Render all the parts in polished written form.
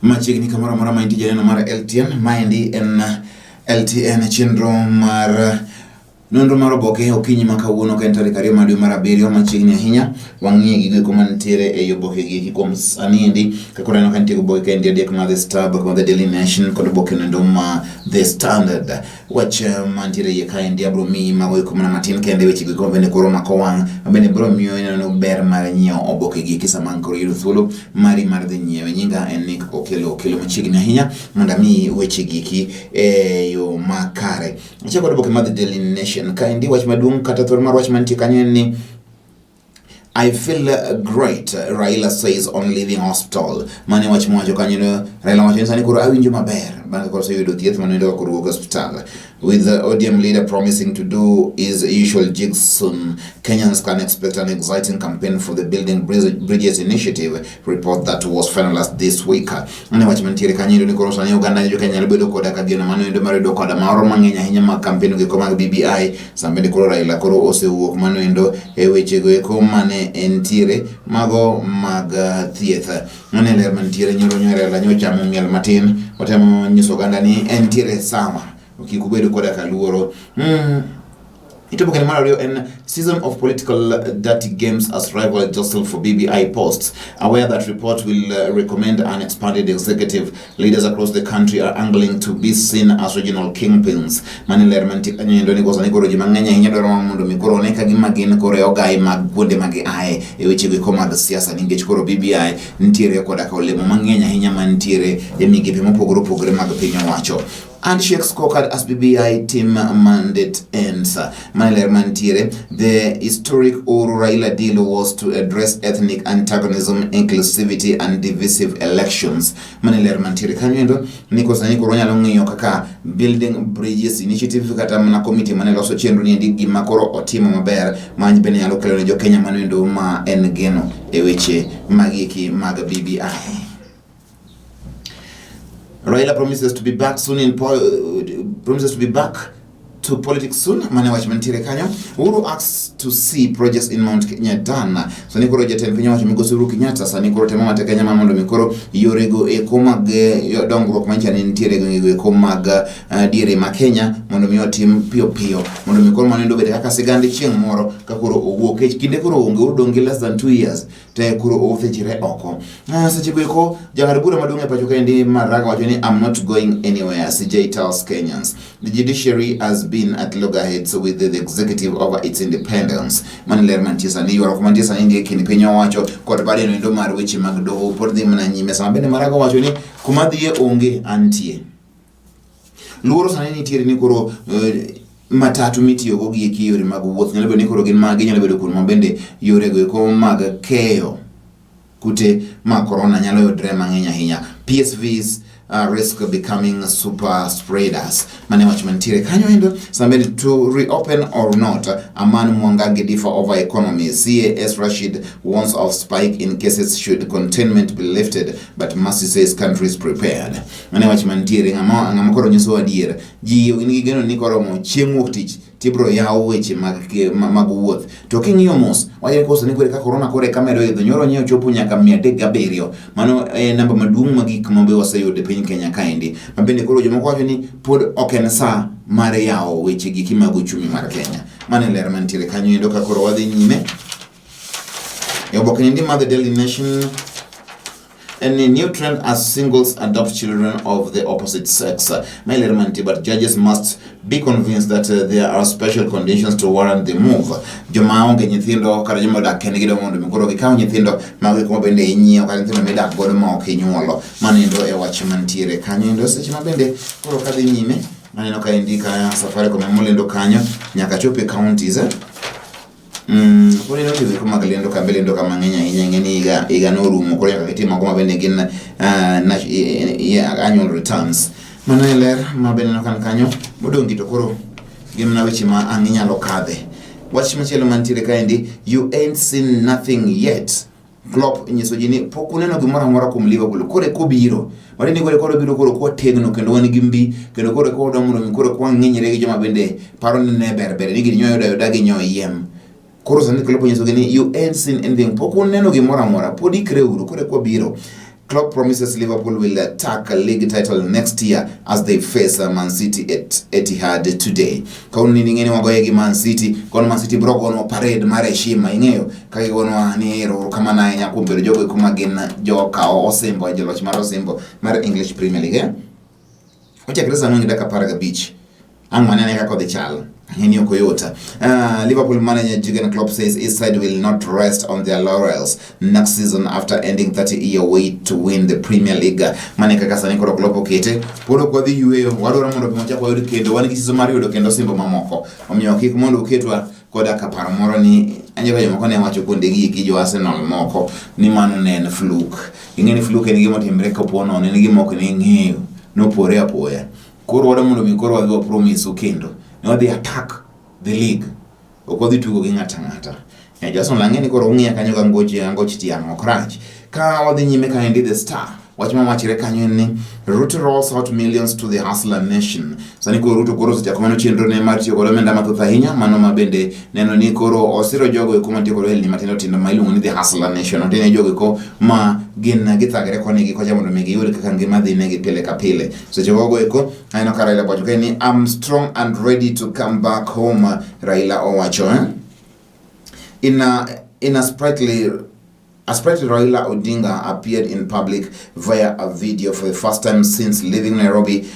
Machiegni kamoro amora ma intie janeno mar LTN, maendi en LTN chenro mar nonro mar oboke okinyi ma kawuono ka en tarik 2 mar dwe mar 7. Machiegni ahinya wang'iye gigo eko mantiere ei oboke gi eki kuom sani endi kaka uneno ka nitie oboke kaendi adek ma The Star, oboke ma The Daily Nation kod oboke noendo ma The Standard. Wach mantiere iye kaendi abiro miyi mago eko mana matin kende, weche go eko mabende koro mako wang' mabende biro miyo ineno ber mar nyiewo oboke gi eki sama ang' koro iyudo thuolo mari mar dhi nyiewe. Nyinga en Nick Okello Okello, machiegni ahinya mondo amiyi weche gi eki e yo makare. Achiel kod oboke mar The Daily Nation kaendi, wach maduong' kata thor mar wach mantie kanyo en ni "I feel great," Raila says on leaving hospital. Mane wach mowacho kanyo no, Raila wacho ni sani koro awinjo maber bang' ka koro oseyudo thieth mane oyudo ka koro wuok e osiptal. With the ODM leader promising to do his usual jigs soon, Kenyans can expect an exciting campaign for the Building Bridges Initiative report that was finalized this week. Mane wach mantiere kanyo endo ni koro sani oganda jo Kenya nyalo bedo koda ka geno mano endo mar yudo koda moro mang'eny ahinya mag kampen go eko mag BBI. Sama bende koro Raila koro osewuok mano endo e wechego eko mane entiere mago mag thieth. Mano e ler mantiere nyoro nyo Raila nyocha chamo miel matin, otemo nyiso oganda ni entiere sawa, kik ubed koda ka luoro. Itopo kendo mar ariyo en season of political dirty games as rival jostle for BBI posts. Aware that report will recommend an expanded executive, leaders across the country are angling to be seen as regional kingpins. Mani ler mantie kanyo endo ni sani koro ji mang'eny ahinya dwaro mondo mi koro one ka gima gin koro e ogai mag kuonde ma giaye e weche go eko mag siasa, nikech koro BBI nitiere koda ka olemo mang'eny ahinya mantiere e migepe mopogore opogore mag piny owacho. Handshake scorecard as BBI team mandate ends. Mane ler mantiere. The historic Uhuru Raila deal was to address ethnic antagonism, inclusivity and divisive elections. Mane ler mantiere kanyo endo ni kosa ni koro wanyalo ng'iyo kaka Building Bridges Initiative kata mana komiti mane loso chenro ni endi gima koro otimo maber ma bende nyalo kelo ne jo Kenya mano endo ma en geno e weche magieki mag BBI. Raila promises to be back to politics soon. Mane wach mantiere kanyo. Uhuru asks to see projects in Mount Kenya done. Sani koro jatend piny owacho migosi Uhuru Kenyatta sani koro temo matek ahinya mar mondo mi koro yorego eko mag dongruok manyicha ne nitiere e gwengego eko mag diere ma Kenya mondo mi otim piyo piyo mondo mi koro mano endo obed kaka sigand chieng' moro ka koro owuok kech kinde koro onge, Uhuru dong' gi less than 2 years te koro othechre oko. Seche go eko jang'ad bura maduong' e pacho kaendi Maraga wacho ni "I'm not going anywhere," CJ tells Kenyans. The judiciary has been at loggerheads with the executive over its independence. Mano ler mantie sani, ywaruok mantie sani ndie kind piny owacho kod bade noendo mar weche mag doho pod dhi mana nyime, sama bende Maraga wacho ni kuma dhiye onge antie. Luoro sani nitiere ni koro matatu mitiyogo gi eki yore mag wuoth nyalo bedo ni koro gin ma ginyalo bedo kuond ma bende yorego eko mag keyo kute mag corona nyalo yudre mang'eny ahinya. PSVs risk becoming super spreaders. Mane wach mantiere kanyo endo. Sama bende to reopen or not, Aman Mwangangi differ over economy. CAS Rashid warns of spike in cases should containment be lifted, but Mercy says country is prepared. Mane wach mantiere ng'ama koro nyiso adier. Ji gin gi geno ni koromo chieng' wuok tich tibro yaw weche mag wuoth. To king'iyo mos, wachre ni koso ni koro ka corona koro eka medo idho, nyoro nye ochopo nyaka 307. Mano e namba maduong' mogik ma be waseyudo e piny Kenya kaendi. Ma bende koro jomoko wacho ni pod ok en sa mar yawo weche giki mag uchumi mar Kenya. Mano e ler mantiere kanyo endo ka koro wadhi nyime. E oboke ni mar The Daily Nation en ni new trend as singles adopt children of the opposite sex. Ma ler mantie, but judges must be convinced that there are special conditions to warrant the move. Joma onge nyithindo kata joma odak kendgi dwa mondo mi koro gikaw nyithindo mago kuma bende inyiewo kata nyithindo midak godo ma ok inyuolo. Mano endo e wach mantiere kanyo endo seche ma bende koro kadhi nyime aneno ka endi ka Safaricom ema olendo kanyo nyaka chop e counties. Pod en weche go mag lendo kambe lendo ka mang'eny ahinya, ing'e ni higa norumo, koro nyaka gitim moko ma bende gin annual returns. Mano e ler ma bende aneno kan kanyo modong' gi to koro gin mana weche ma ang' inyalo kadhe. Wach machielo mantiere kaendi, "You ain't seen nothing yet." Klopp nyiso ji ni pok uneno gimoro amora kuom Liverpool, koro eka obiro. Matiende ni koro eka obiro, koro kwategno kendo wan gi mbi kendo koro eka wadwa mondo mi koro kwang'inyre gi joma bende paro ni ne ber ber ni gini nyo yudo ayuda gi nyo yiem. Koro sani Klopp onyisogi ni "You ain't seen anything," pok uneno gimoro amora, pod ikreuru, koro eka wabiro. Klopp promises Liverpool will attack league title next year as they face Man City at Etihad today. Kawuono ni ing'e ni wagoye gi Man City, kono Man City bro gonwa parade mar heshima, ing'eyo kaka gigonwa ni erokamano ahinya kuom bedo jogo eko ma gin jokaw osimbo, joloch mar osimbo mar English Premier League. Eh? Ochakre saa 4:15. Ang' wanene kaka odhi chal. Ang'e ni ok oyot. Liverpool manager Jurgen Klopp says his side will not rest on their laurels next season after ending 30-year wait to win the Premier League. Mane kaka sani koro Klopp okete. Pod ok wadhi yueyo. Wadwaro mondo mi wachak wayud kendo. Wan gi siso mar yudo kendo osimbo mamoko. Omiyo kik mondo uketwa koda ka paro moro ni anyo ka jomoko ne wacho kuonde gi eki jo Arsenal moko ni mano ne en fluke. Ing'e ni fluke en gima otimre kopo nono, en gima ok ne ing'eyo. Nopore apoya. Koro wadwa mondo mi koro wadhi wa promise kendo ni wadhi attack the league. Ok wadhi tugo gi ng'ata ng'ata. Eh, jo Arsenal ang'e ni koro ung'iya kanyo ga ngoch ngoch tiang' ok rach. Ka wadhi nyime kaendi The Star wach ma wachre kanyo en ni Ruto rolls out millions to the hustler nation. Sani koro Ruto koro osechako mano chenro ne mar tiyo kod omenda mathoth ahinya, mano ma bende neno ni koro osiro jogo eko mantie kod ohelni matindo tindo ma iluongo ni the hustler nation. Otine jogo eko ma gin githagre koni gi kocha mondo mi giyud kaka ngima dhi negi pile ka pile. Seche gogo eko aneno ka Raila owacho kae ni I'm strong and ready to come back home, Raila owacho eh? In a sprightly A sprightly Raila Odinga appeared in public via a video for the first time since leaving Nairobi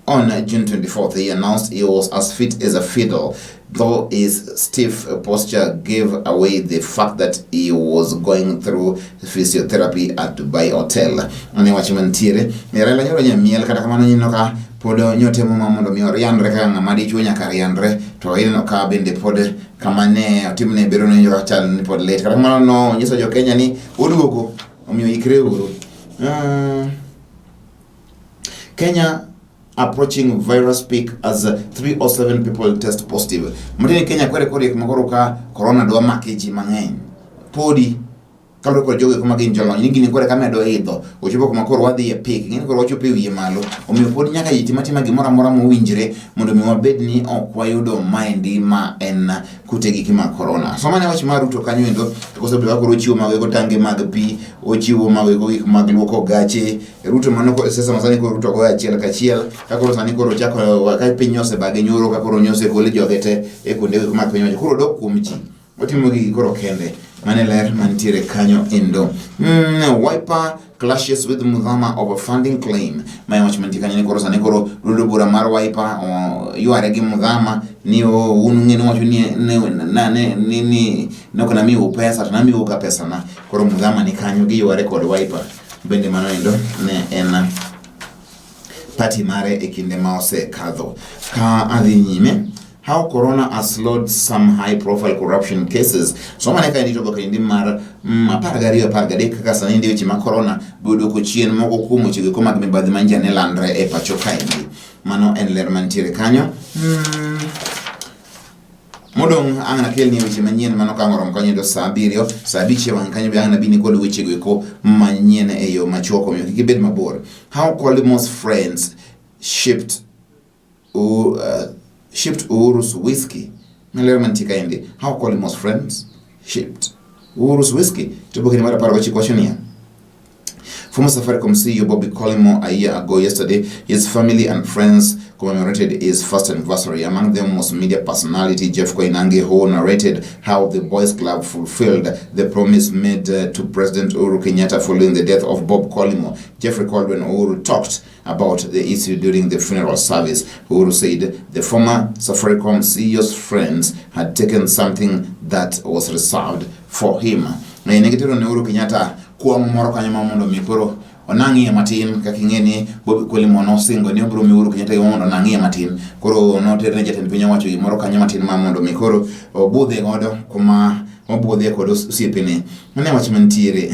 on June 24th. He announced he was as fit as a fiddle, though his stiff posture gave away the fact that he was going through physiotherapy at Dubai Hotel. Mane wach mantiere. Raila nyoro nyamiel kata kamano nyino ka pod nyotemo ma mondo mi orianre kaka ng'ama dichuo nyaka rianre to ineno ka bende pod kama ne otimne bero ne jo chal ni pod lit. Kata kamano no nyiso jo Kenya ni oduogo omiyo ikre uru. Kenya approaching virus peak as 307 people test positive. Matiende Kenya kwere koriek makoro ka corona dwa make ji mang'eny. Podi kaluwore kod jogo eko ma gin jolony ni gini koro eka medo idho ochopo kuma koro wadhi e peak ing'e ni koro wachopo e wiye malo omiyo pod nyaka ji tim atima gimoro amora mowinjre mondo mi wabed ni ok wayudo maendi ma en kute giki mag corona so mane wach mar Ruto kanyo endo to kosebedo ka koro ochiwo mago eko tange mag pi ochiwo mago eko gik mag luoko gache Ruto mano ko sasa masani koro Ruto goyo achiel kachiel ka koro sani koro ochako ka piny osebage nyoro ka koro nyose gole joge te e kuonde mag piny owacho koro odok kuom ji otimo gigi koro kende mane ler mantiere kanyo endo Wiper clashes with Muthama over funding claim mae wach mantie kanyo ni koro sani koro duond bura mar Wiper yware gi Muthama ni o un ng'e ni wacho ni ne na ne ni ni nok namiu pesa to namiu ka pesa na koro Muthama ni kanyo giyware kod Wiper bende mano endo ne en party mare e kinde ma osekadho ka adhi nyime how corona has slowed some high profile corruption cases so mane ka ndito boke ndi mar 12 13 kaka sani ndi weche ma corona bodoko chien moko kuom weche go mag mibadhi manjia ne landre e pacho kaendi mano en ler mantiere kanyo Modong' ang' nakelni weche manyien mano ka ang' oromo kanyo yudo saa 7, saa 5 e wang' kanyo be ang' nabini kod wechego eko manyien e yo machuok omiyo kik ibed mabor. How Collimore's friends shipped Uhuru's whiskey. Ler mantie kaendi. How Collimore's friends shipped Uhuru's whiskey. To oboke mar 19 wacho niya. Former Safaricom CEO Bobby Collymore a year ago yesterday, his family and friends commemorated his first anniversary. Among them was media personality Jeff Koinange, who narrated how the Boys Club fulfilled the promise made to President Uhuru Kenyatta following the death of Bob Collymore. Jeff recalled when Uhuru talked about the issue during the funeral service. Uhuru said the former Safaricom CEO's friends had taken something that was reserved for him. Ne gitero ne Uhuru Kenyatta kuong' moro kanyo ma mondo mi koro onang'iye matin kaka ing'e ni Bobby Collymore nosingo ni obiro miyo Uhuru Kenyatta gimoro mondo onang'iye matin koro noter ne jatend piny owacho gimoro kanyo matin ma mondo mi koro obudhe godo kuma obudhe kod osiepene mane wach mantiere.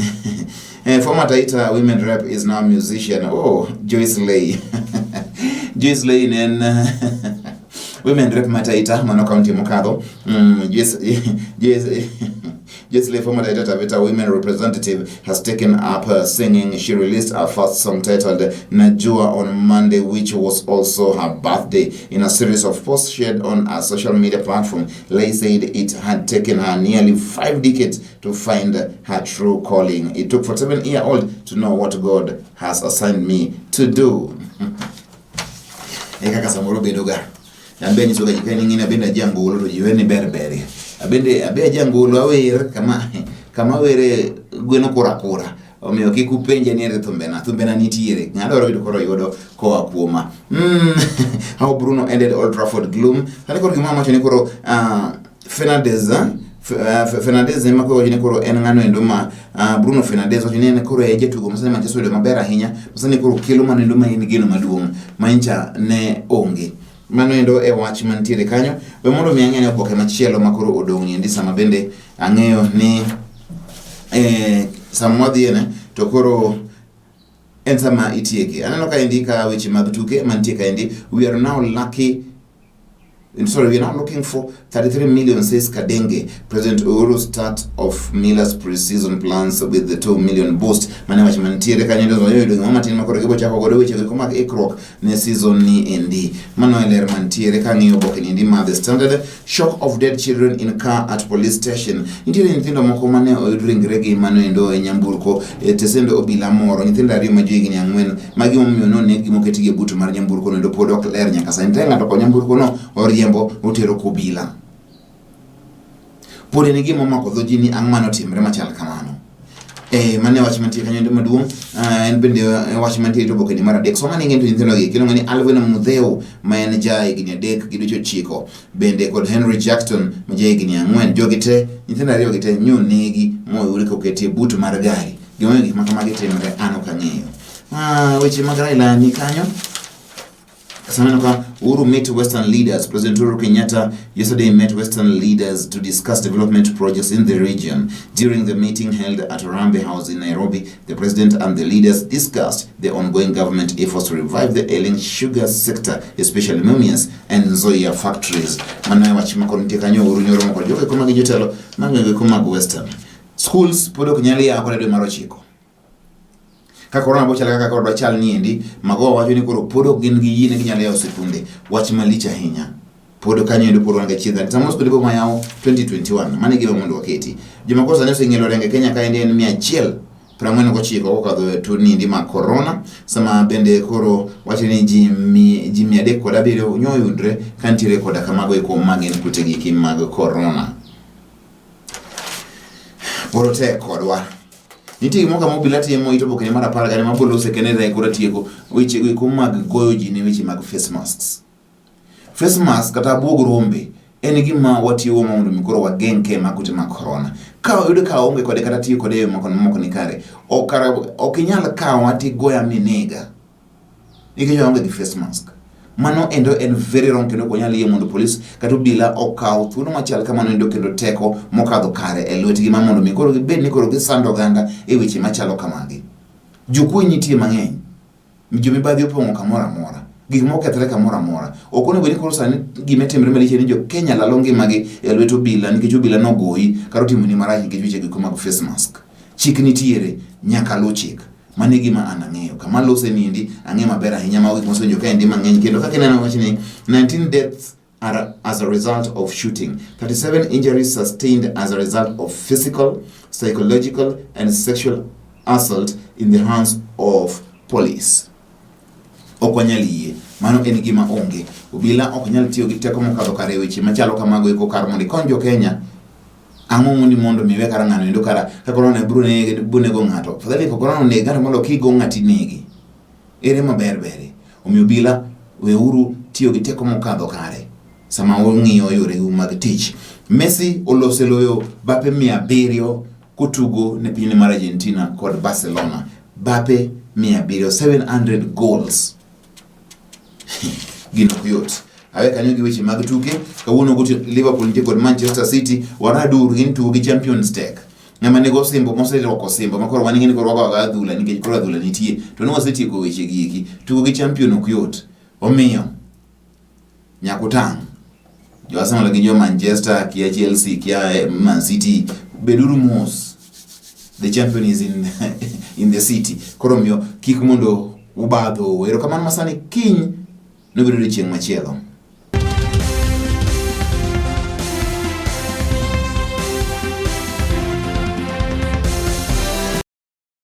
Former Taita women rep is now a musician. Oh, Joyce Lay. Joyce Lay ne en women rep ma Taita mano county mokadho. Joyce, Joyce. Jesli, former Taita Taveta women representative, has taken up singing. She released her first song titled Najua on Monday, which was also her birthday. In a series of posts shared on her social media platform, Lay said it had taken her nearly 5 decades to find her true calling. "It took 47-year-old to know what God has assigned me to do." E kaka samoro bedo ga. An be anyisoga ji ka in ing'eni abende ajangolo to ji we ni ber ber. Abende abe ajangolo awer kama kama awere gweno kura kura. Omiyo kik upenje ni ere thumbena. Thumbena nitiere. Ng'ado dwaro yudo koro yudo koa kuoma. How Bruno ended Old Trafford gloom. Sani koro gima wacho ni koro Fernandes Fernandes ema koro wacho ni koro en ng'ano endo ma Bruno Fernandes wacho ni en koro e jatugo ma sani Manchester oyudo maber ahinya ma sani koro kelo mano endo ma en geno maduong' ma ncha ne onge. Mano endo e wach mantiere kanyo. We mondo mi ang'e oboke machielo ma koro odong' niendi sama bende ang'eyo ni sama wadhiye ne to koro en sama itieke. Aneno kaendi ka weche mag tuke mantie kaendi. We are now lucky, sorry, we are now looking for 33 million, says Kadenge. President Uhuru start of Miller's pre-season plans with the 2 million boost. Mane wach mantiere kanyo endo yudo gima matin makoro gibo chako godo weche go mag ikruok ne season ni endi. Mano e ler mantiere kang'iyo oboke ni endi mar The Standard. Shock of dead children in car at police station. Nitiere nyithindo moko mane oyud ringregi mano endo e nyamburko e tesend obila moro. Nyithindo ariyo ma johigni 4 magi momiyo noneg gi moketgi e but mar nyamburko no endo pod ok ler nyaka sani. Nitie ng'ato ko nyamburko no oriembo otero kobila. Pod en gima omako dho ji ni ang' mane otimre machal kamano. Mano e wach mantie kanyo endo maduong'. En bende wach mantie e oboke ni mar adek. Soma ni ng'eny to nyithindo gi iluongo ni Alvin Mudheu ma en ja higni 3 gi dweche 9 bende kod Henry Jackson ma ja higni 4. Jogi te nyithindo ariyo gi te nyonegi moyud koketi e but mar gari. Gimomiyo gik ma kamagi timre an ok ang'eyo. Weche mag Raila ni kanyo. Saneno ka Uhuru meet Western leaders. President Uhuru Kenyatta yesterday met Western leaders to discuss development projects in the region. During the meeting held at Harambee House in Nairobi, the president and the leaders discussed the ongoing government efforts to revive the ailing sugar sector, especially Mumias and Nzoia factories. Mano e wach makoro nitie kanyo. Uhuru nyoro moko jogo eko mag jotelo mag eko mag Western. Schools pod ok nyal yaw kata dwe mar 9 ka korona bo chal kaka koro dwa chal ni endi. Magoha wacho ni koro pod ok gin gi yie ni ginyalo yawo sikunde. Wach malich ahinya pod kanyo endo pod wan ga chiedh samoro skunde bo mayaw 2021. Mano e gima mondo waketi. Joma koro sani oseng'ielo renge Kenya kaendi en 149 kokadho e tuo ni endi mar korona, sama bende koro wacho ni ji 307 nyo oyudre ka nitiere koda kamago eko magin kute gi mag korona. Pod tek kodwa. Nitie gimoro kama obila timo ito oboke mar 12 mabolo kende re koro tieko wechego eko mag goyo ji ne weche mag face masks. Face mask kata abuog rombe en gima watiyogo mondo mi koro wageng' ke mag kute mag korona. Ka oyud ka onge kode kata tiyo kode e yo moko moko ni kare, ok inyal kawa tigoya minega nikech aonge gi face mask. Mano endo en very wrong kendo ok wanyal yie mondo polis kata obila okaw thuolo machal kamano endo kendo teko mokadho kare e lwetgi ma mondo mi koro gibed ni koro gisando oganda e weche machalo kamagi. Jokuoye nitie mang'eny. Jomibadhi opong'o kamoro amora. Gik moko kethre kamoro amora. Ok onego ni koro sani gima timre malich en ni jo Kenya lalo ngimagi e lwet obila nikech obila nogoyi kata otimoni marach nikech weche go mag face mask. Chik nitiere, nyaka luw chik. Mano e gima an ang'eyo. Kama lose niendi ang'eyo maber ahinya mago gik mosewinjo kaendi mang'eny kendo kaka ineno wach ni 19 deaths are as a result of shooting, 37 injuries sustained as a result of physical, psychological and sexual assault in the hands of police. Ok wanyal yie. Mano en gima onge. Obila ok nyal tiyo gi teko mokadho kare e weche machalo kamago eko kar mondo ikony jo Kenya. Ang'o mondi mondo mi we kara ng'ano endo kara ka korona biro nege biro nego ng'ato. Afadhali ka korona oneg ng'ato mondo kigo ng'ati negi. Ere maber bere. Omiyo obila weuru tiyo gi teko mokadho kare sama ung'iyo yoreu mag tich. Messi oloseloyo bape 700 kotugo ne pinyne mar Argentina kod Barcelona. Bape 700, 700 goals. Gino ok yot. Awe kanyo gi weche mag tuke. Kawuono gotieno Liverpool nitie kod Manchester City. Waraduru gin tugo gi Champions tek. Ng'ama nigo osimbo moserwako osimbo ma koro wan ing'e ni koro wago agoya adhula nikech koro adhula nitie. To ne wasetieko weche gi eki. Tugo gi champion ok yot. Omiyo nyaka utang'. Jo Arsenal gi jo Manchester, kia Chelsea, kia Man City, Beduru mos. The champion is in, in the city. Koro omiyo kik mondo ubadho. Erokamano masani kiny nobed odiochieng' machielo.